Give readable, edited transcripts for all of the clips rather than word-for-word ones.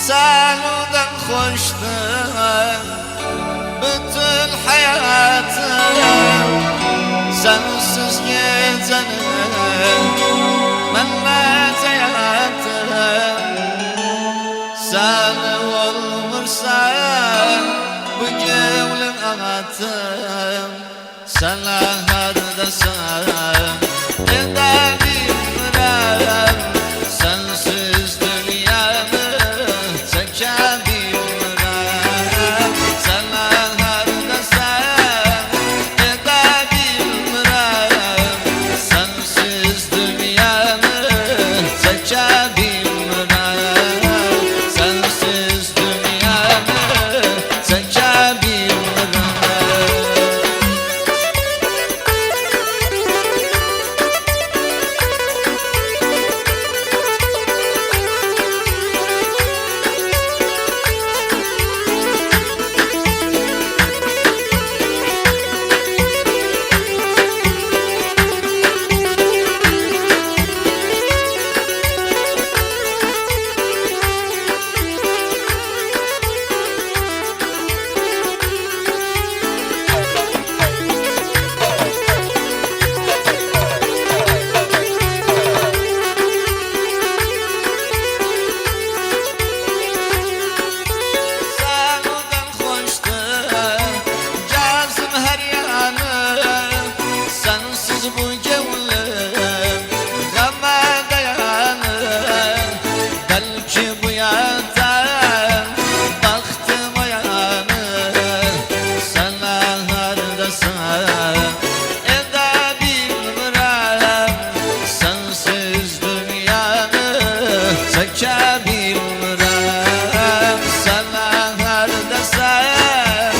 Sen hoştun bütün hayatım. Sensiz gecenin ben nece yattım. Sen olmursan bu gönlüm atım. Sen hardasan edebilmirem. Sensiz dünyamı çekebilmirem. Sen hardasan edebilmirem. Sensiz dünyamı çekebilmirem. Sensiz dünyamı çekebilmirem. Sen ondan hoştun, gezim her yanı. Sensiz bu gönlüm gama dayanır. Belki bu yatan bahtım uyanır. Sen hardasan edebilmirem. Sensiz dünyamı çekebilmirem. Sen hardasan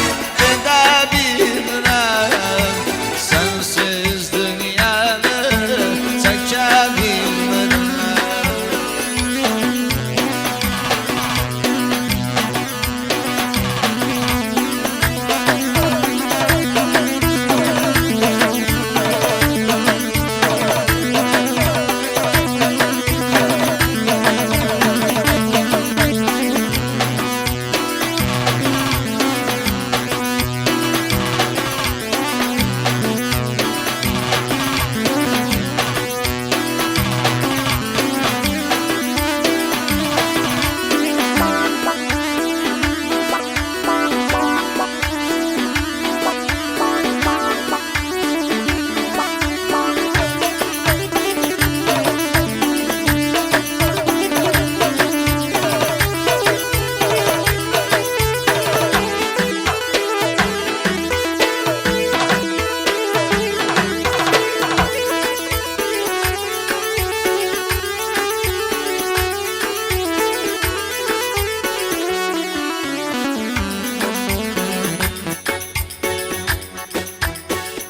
edebilmirem. Sensiz dünyamı çekebilmirem.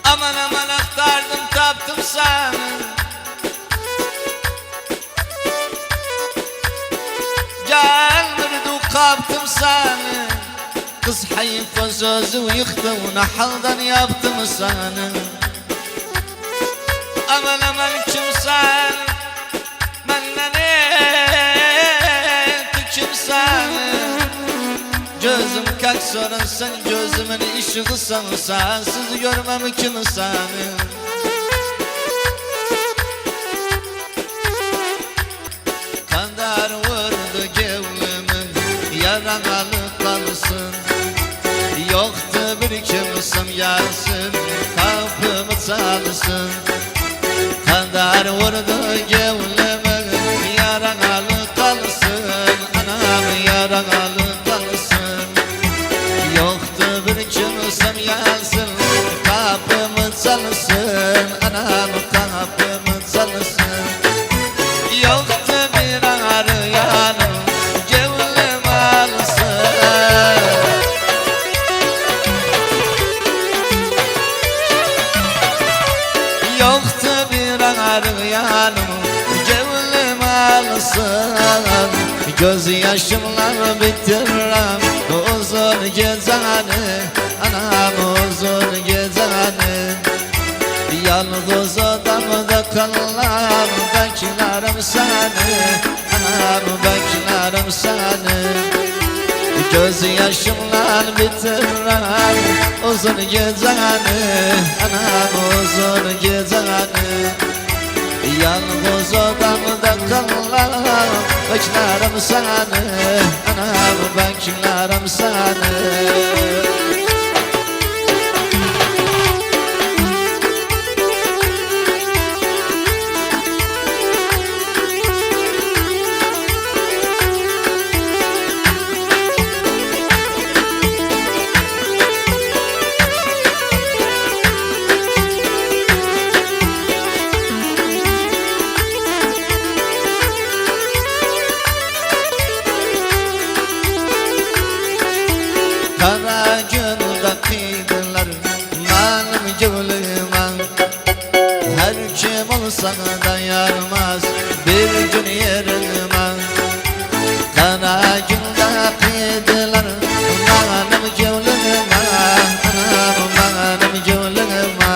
Aman aman aktardım taptım seni. Gelmirdi kaptım seni. Kız hayfa sözü yıktı nahaldan yaptım seni. Aman aman kimsen benden etti kimsen. Gözüm kalk sorun sen gözümün ışığı sen. Sensiz görmem kimseni. Kader vurdu gevlimin yaralı kalsın. Yoktu bir kimsem gelsin kapımı çalsın. Kader vurdu gevlimin yaralı kalsın. Anam yaralı kalsın. Yoktu bir kimsem gelsin kapımı çalsın. Anam kapımı çalsın. Yoktu bir arayanım gevlim alsın. Yoktu bir arayanım gevlim alsın. Gözyaşımla bitiririm uzun geceni. Anam uzun geceni. Yalnız odamda kalam beklerim seni. Anam beklerim. Beklerim seni. Göz yaşımla bitiren uzun geceni, anam uzun geceni. Yalnız odamda kalan beklerim seni, anam beklerim seni. Kara günde kıydılar benim gönlüme. Her kim olsa da yarmaz bir gün yerime. Kara günde kıydılar benim gönlüme, anam benim gönlüme.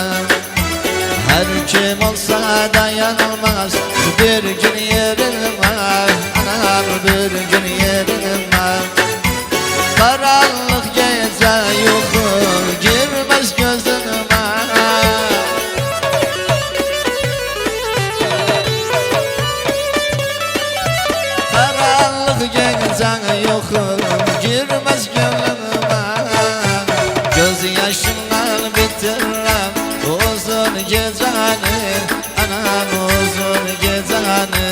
Her kim olsa dayanılmaz bir gün yerime, anam bir gün yerime. Karanlık gece uyku girmez gözüme. Karanlık gece uyku girmez gönlüme. Göz yaşımdan bitiririm uzun geceni, anam uzun geceni.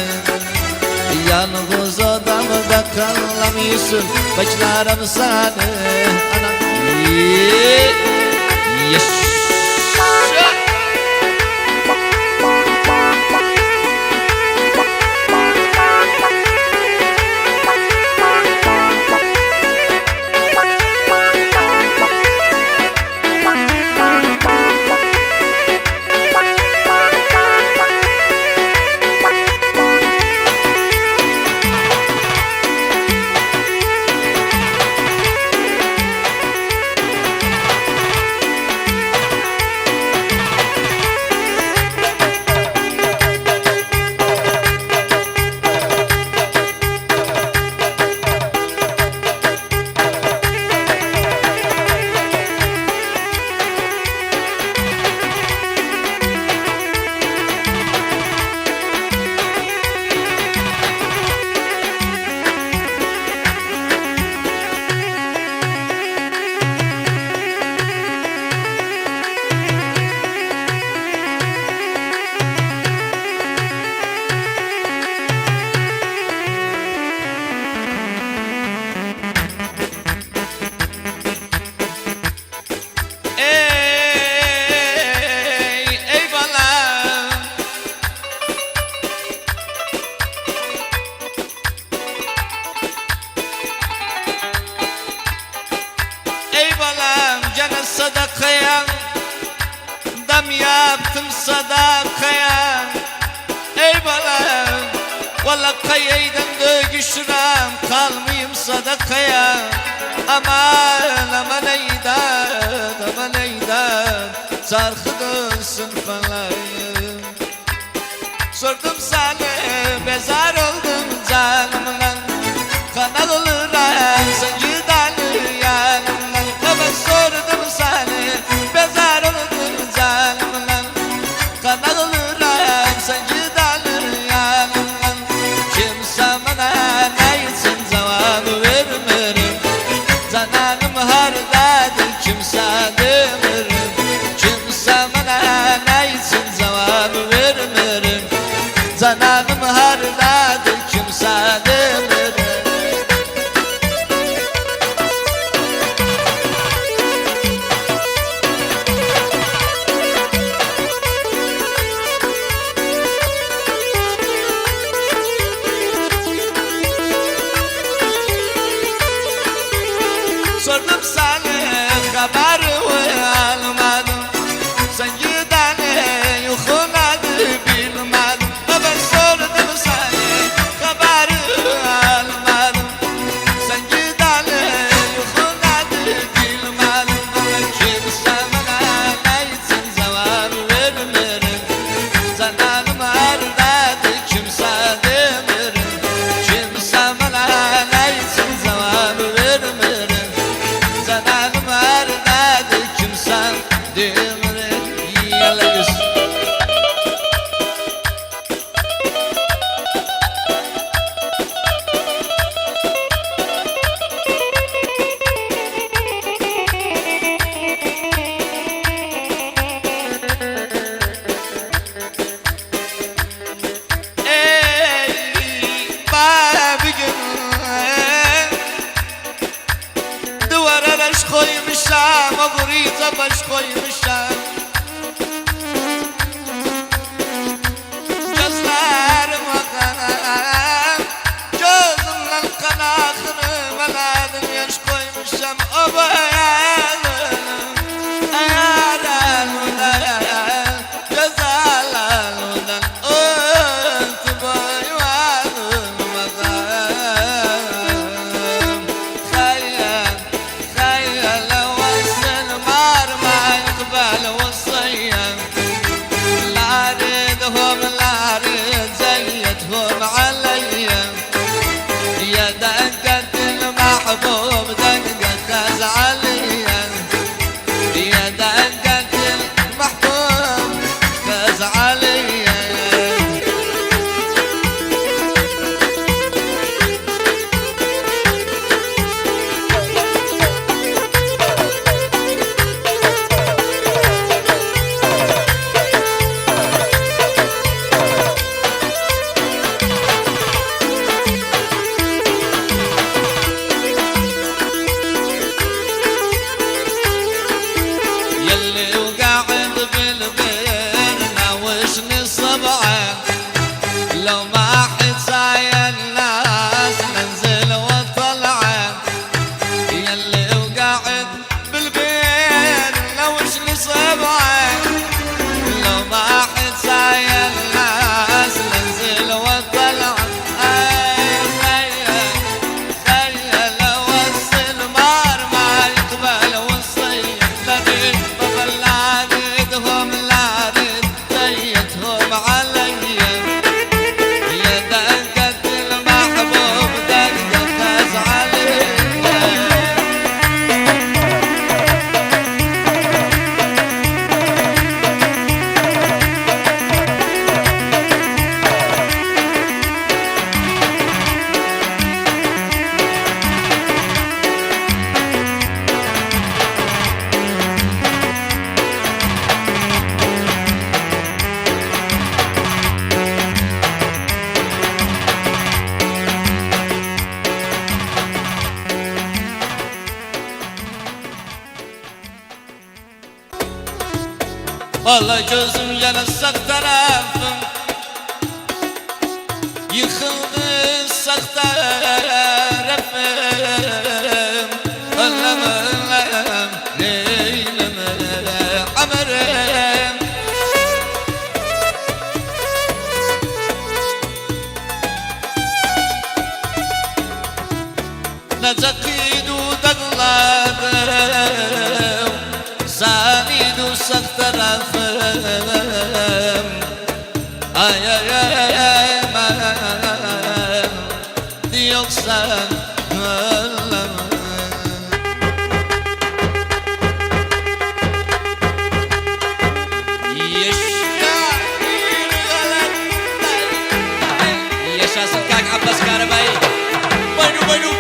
Yalnız odamda kalam Yusuf, beklerim seni, anam. Yes. Ey, ey balam. Ey balam, gene sadakaya dam yaptım sadakaya. Ey balam, valla kayaydan dögüşürem, kalmayayım sadakaya. Aman aman eydan, aman eydan, çarkı dönsün feleğim. Sordum sana, bezar oldum canımdan. Kanal olurum sen gideli yanımdan. Hemen sordum sana, bezar oldum canımdan. Kanal olurum sen gideli yanımdan. Kimse bana ne için cevap vermir. Cananım hardadır kimse demir. Kimse bana ne için cevap vermir. Cananım hardadır kimse demir. Sordum sana haber almadım. Sen gidene yuhunadı bilmedim. Ben sordum sana haber almadım. Sen gidene yuhunadı bilmedim. Kimse bana ne için cevap vermir. Cananım hardadır kimse demir. Kimse bana ne Koymuşam, ogryja baş koymuşam. Gözlerim akan, gözümden kan akını Beladım yaş koymuşam, Valla gözüm gene sağ tarafım, yıkıldı sağ tarafım. Allah'ım Allah'ım neyleme amarım. Nacakidu dağladım, Zanidu sağ tarafım. Ay ay ay ay ay yoksa Allah'ım. Yaşasın kak Abbas Karabay. Bayru bayru.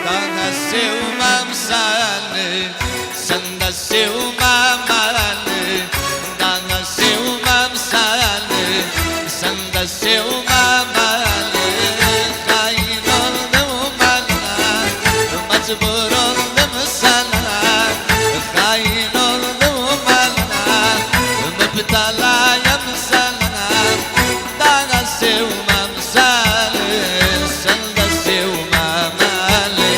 Daha sevmem seni, sen de sevmem beni. Daha sevmem seni, sen de sevmem beni. Hain oldum bana, mecbur oldum sana. Hain oldum bana, müptelayım sana. Daha sevmem seni, sen de sevmem beni.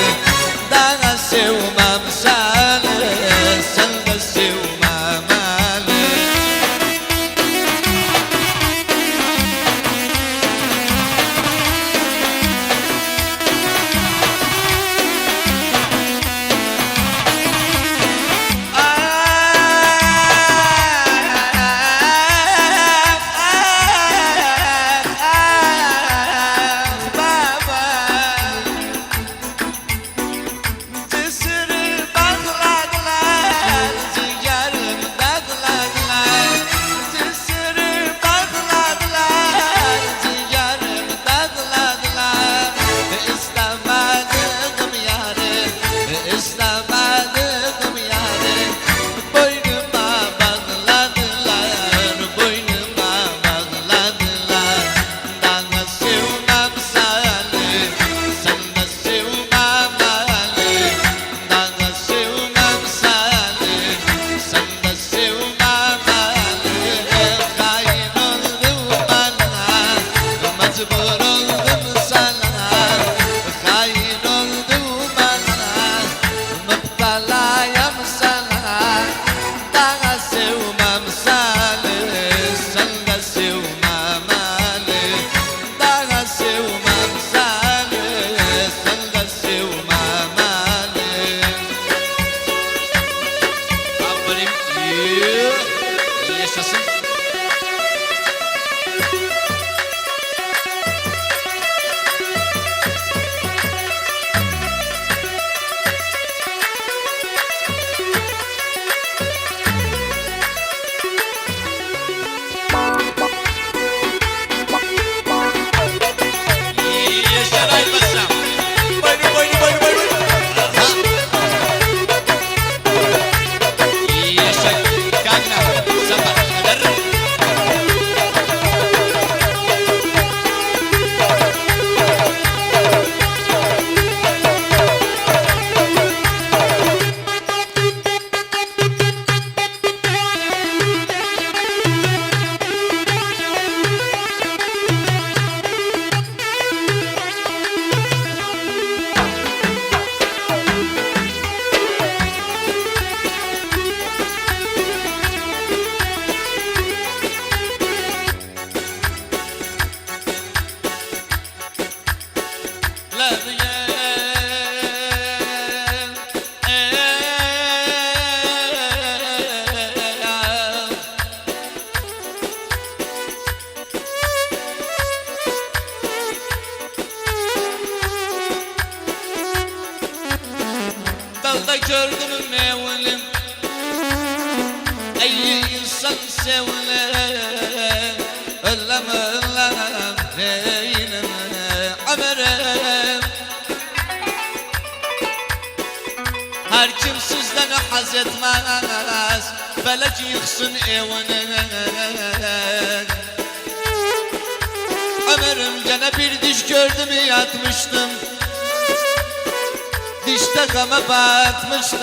Daha sevmem seni, sen de sevmem. sevle Öllem öllem eyleme ömrüm Her kim sizden haz etmez Felek yıksın evini. Ömrüm gene bir diş gördüm yatmıştım. Dişte gama batmıştım.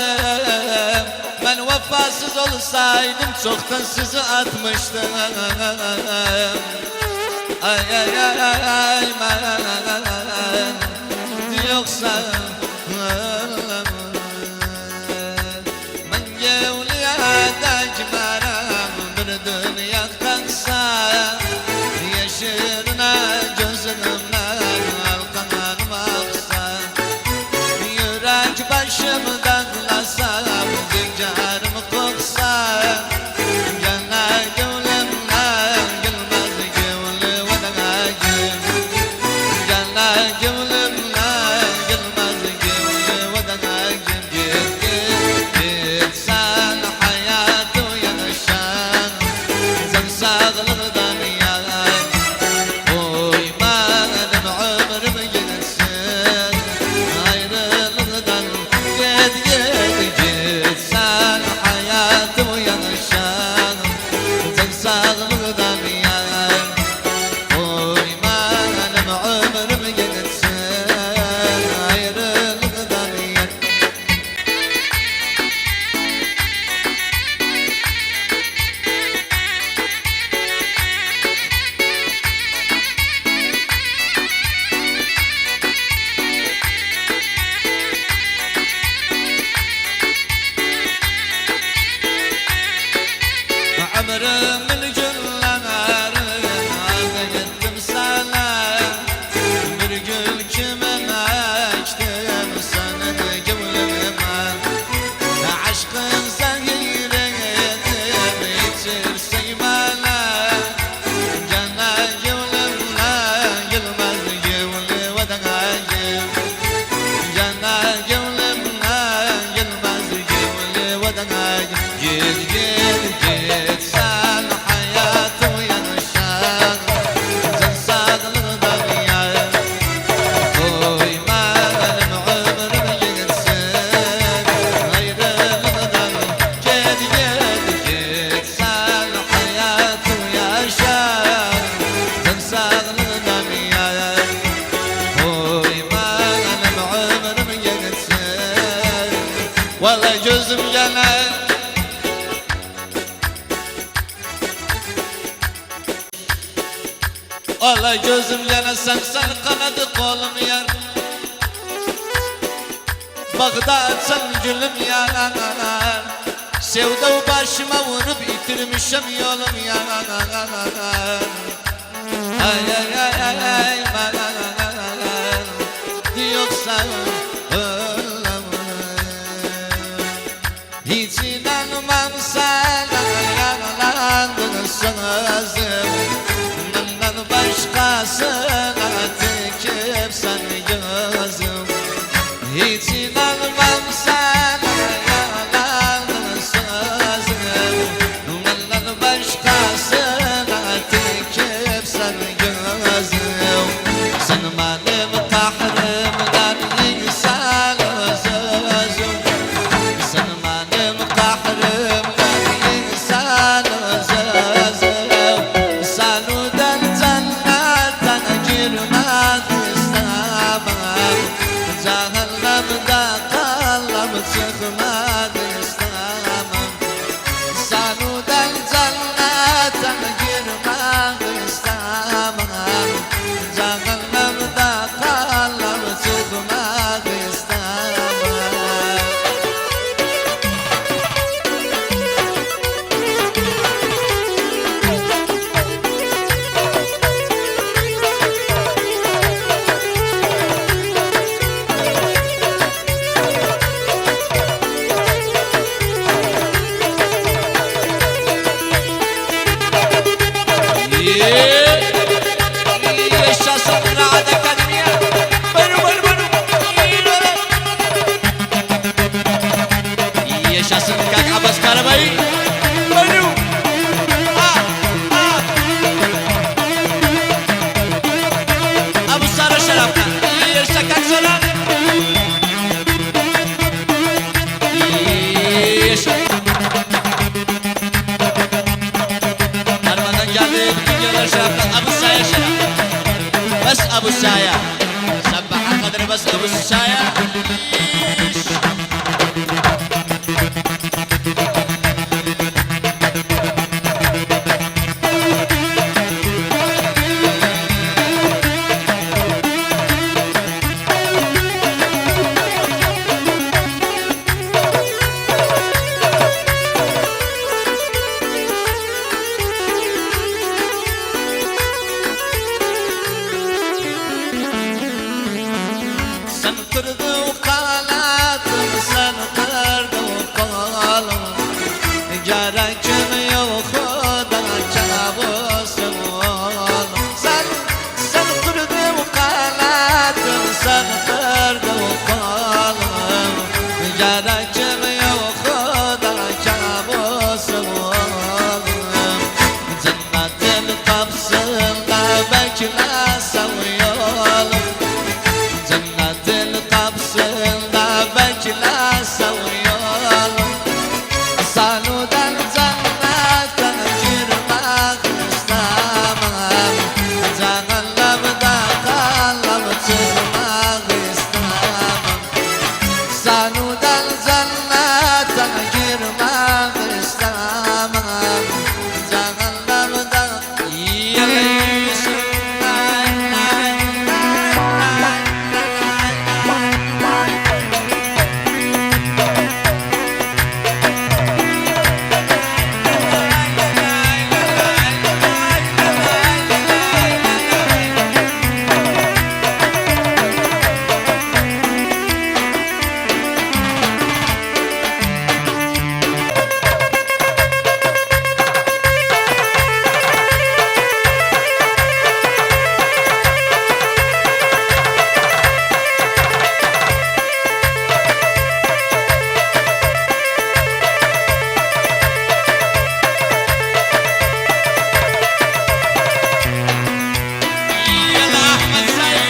Ben vefasız olsaydım çoktan sizi atmıştım. Ay ay ay ay ay ben yoksa Ben gevliyada cimaram bir dünya kalksa Yeşiline gözümden alkanım aksa. Yürek başımdan lasam ciğerim koksa. Gene gönlümden gülmez gönlü vedagim. Gene gönlümden gülmez gönlü vedagim. Git git git sen hayatı yaşan. Sen sağlığından yan. Koy benim ömrüm gitsin ayrılıktan. Git git git sen hayatımı yaşan. Sen sağlığından yan. Koy benim ömrüm gitsin ayrılıktan yan. Ömrümün günlerini gittim sana. Bir gül kimin ektim senin gönlüme. Aşkın zehiridir içirsen bana. Gene gönlümden gülmez gönlü vedagim. Gene gönlümden gülmez gönlü vedagim. Git git git sen hayatımı yaşan. Sen sağlığından yan. Koyma benim ömrüm gitsin ayrılıktan. Git git git sen hayatımı yaşan. Sen sağlığından yan. Koyma benim ömrüm gitsin. Vallahi gözüm gene Vallahi gözüm gene sen sen kanadı kolum yar. Bağdat sen gülüm yanar. Sevda başıma vurup itirmişim yolum yanar. Ay ay ay ay ay ben yoksa ölüm. Hiç inanmam sana yalandır sözüm. Benden başkasına dikip sen gözüm. Hiç inanmam sana yalandır sözüm. Benden başkasına dikip sen gözüm. Sen benim kahrımdan insan sözüm. Sen benim kahrımdan insan sözüm. Saludan cennetten girmek istemem. Cehennemde kalıp çıkmak istemem. Saludan cennetten girmek istemem. Cehennemde kalıp çıkmak istemem. Yaşasın Raad Akademiye. Buyurun buyurun buyurun. Yaşasın Kak Abbas Karabay. Buyurun. Tamaşaýa. Sen kırdı kalatım, sen kırdı kolum. Gerekim yok da kabusum oğlum. Sen kırdı kalatım, sen kırdı kolum. Gerekim yok da kabusum oğlum. Cennetin kapısında beklesem yolum. Cennetin kapısında beklesem yolum. Saludan cennetten girmek istemem. Cehennemde kalıp çıkmak istemem. Saludan cennetten girmek istemem. Cehennemde Yalla. Yalla Ahmet Said.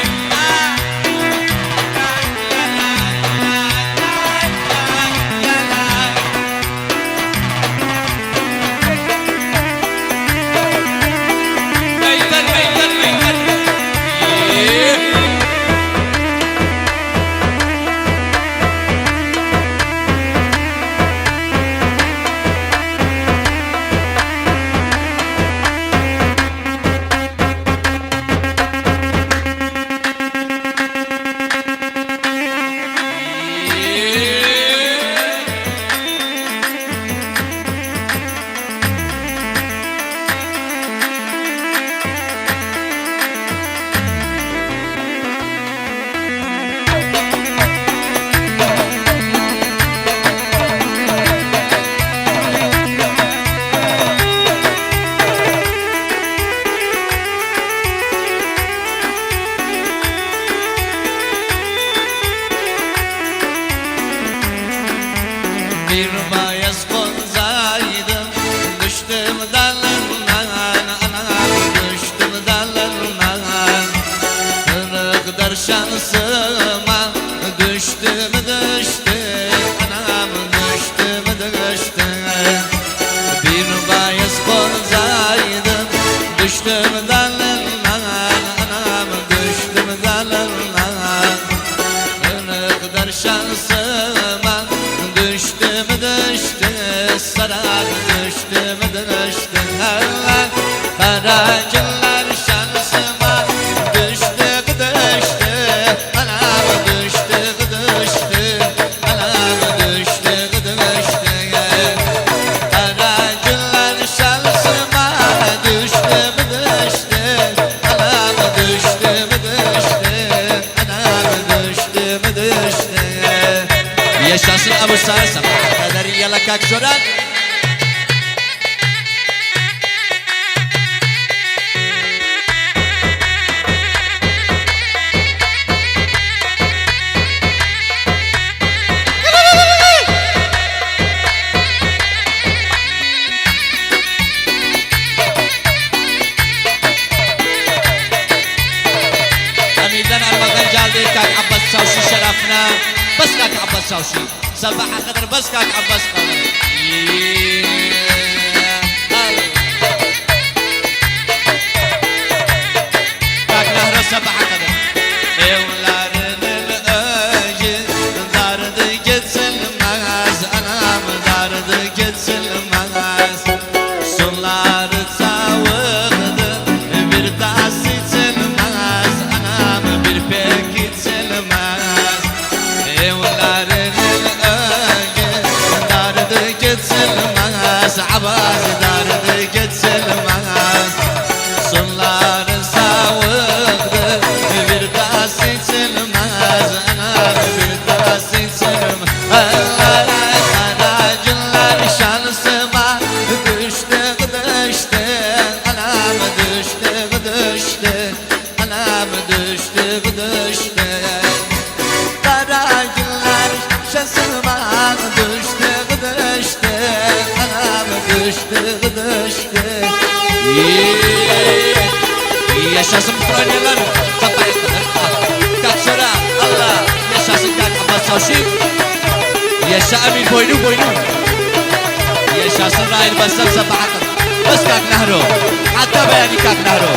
Meydan meydan meydan. Bir bayaz konzaydım, düştüm dalından anam, düştüm dalından. Kırıktır şansıma, düştüm düştüm anam, düştüm düştüm. Bir bayaz konzaydım, düştüm dalından anam, düştüm dalından. Kırıktır şansıma, düştüm düştüm sarar, düştüm düştüm. Allah karacılar şansıma düştü düştü anam, düştü düştü anam, düştü düştü. Karacılar şansıma düştü düştü anam, düştü düştü anam, düştü düştü. Yaşasın Abu Sara sabaha kadar yalla kak Soran. Amirden Armagan geldi kak Abbas Çavşi şerefine. Bas kak Abbas Çavşi. Sabaha kadar bas kak Abbas kadar. Kak Nahra sabaha kadar. Evlerinin geçilmez Abbas dardı geçilmez Suları soğuktur bir tas içilmez Anam bir tas içilmez Kara günler şansıma düştü düştü Anam düştü düştü Anam düştü düştü Kara günler şansıma düştü düştü Anam düştü düştü Yaşasın Ukraynalar. Kaçıra Allah. Yaşasın kak Abbas Çavşi. Yaşa Emin boynu boynu. Yaşasın Rail Bassam sabahatın. Bas kak Nahro. Hatta beyani kak Nahro.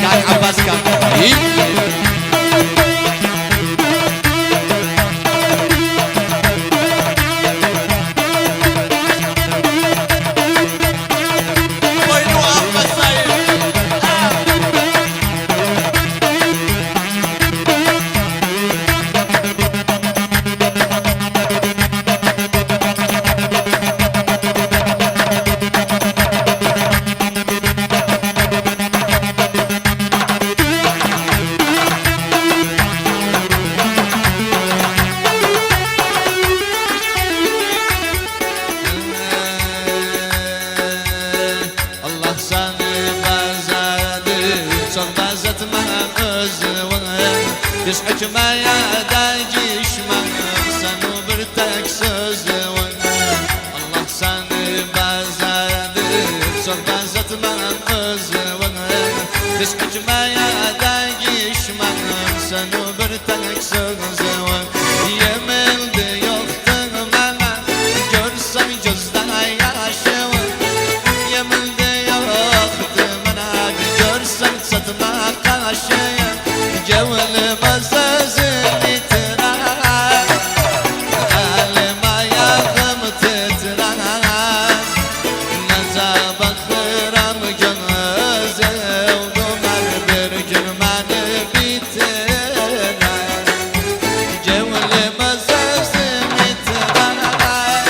Kak Abbas kak. Boynu Abbas sayın. Allah seni bazadı Çok benzetme özünü Düş hükmeye de gişme Sen bir tek sözün Allah seni bazadı Çok benzetme özünü Düş hükmeye de gişme Sen bir tek sözün Yeminli yoktu bana Görsem gözden yaşımı Yeminli yoktu bana Görsem çatma kaşıya Gönlüme sözünü itirar Elim ayağım titrer Nece bakıram gözüm Donar bir gün beni bitirer Gönlüme sözüm itirer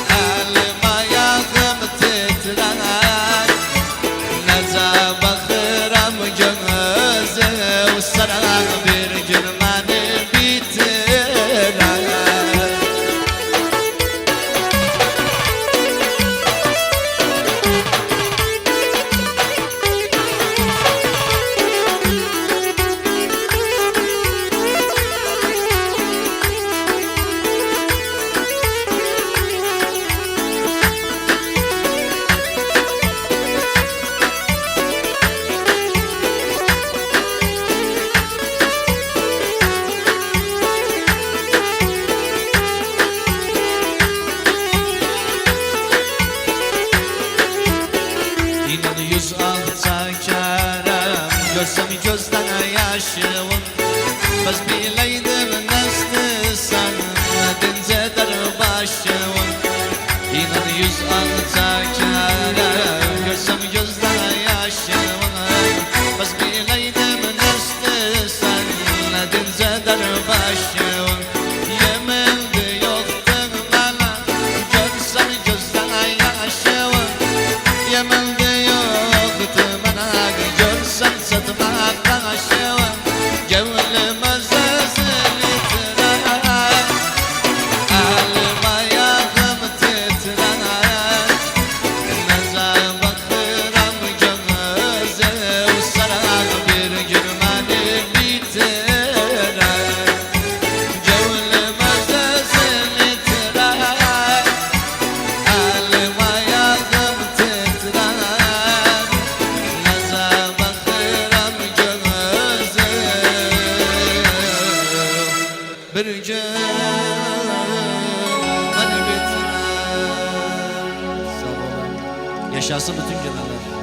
Elim ayağım titrer Nece bakıram gözüm Sarar bir gün beni bitirer İnan yüz ah çekerem Görsem gözden yaşım Bas bileydim nestisen Dince der başım İnan yüz ah çekerem Görsem gözden yaşım Bas bileydim nestisen Dince der başım Yeminli yoktu bana Görsem gözden yaşım Yeminli yoktu bana Görsem çatma kaşım Gönlüme sözünü itirar Elim ayağım titrer Nece bakıram gözüm Sarar bir gün beni bitirer Gönlüme sözünü itirar Elim ayağım titrer Nece bakıram gözüm Bir gün beni bitirer. Sağ olun. Yaşasın bütün gelenler.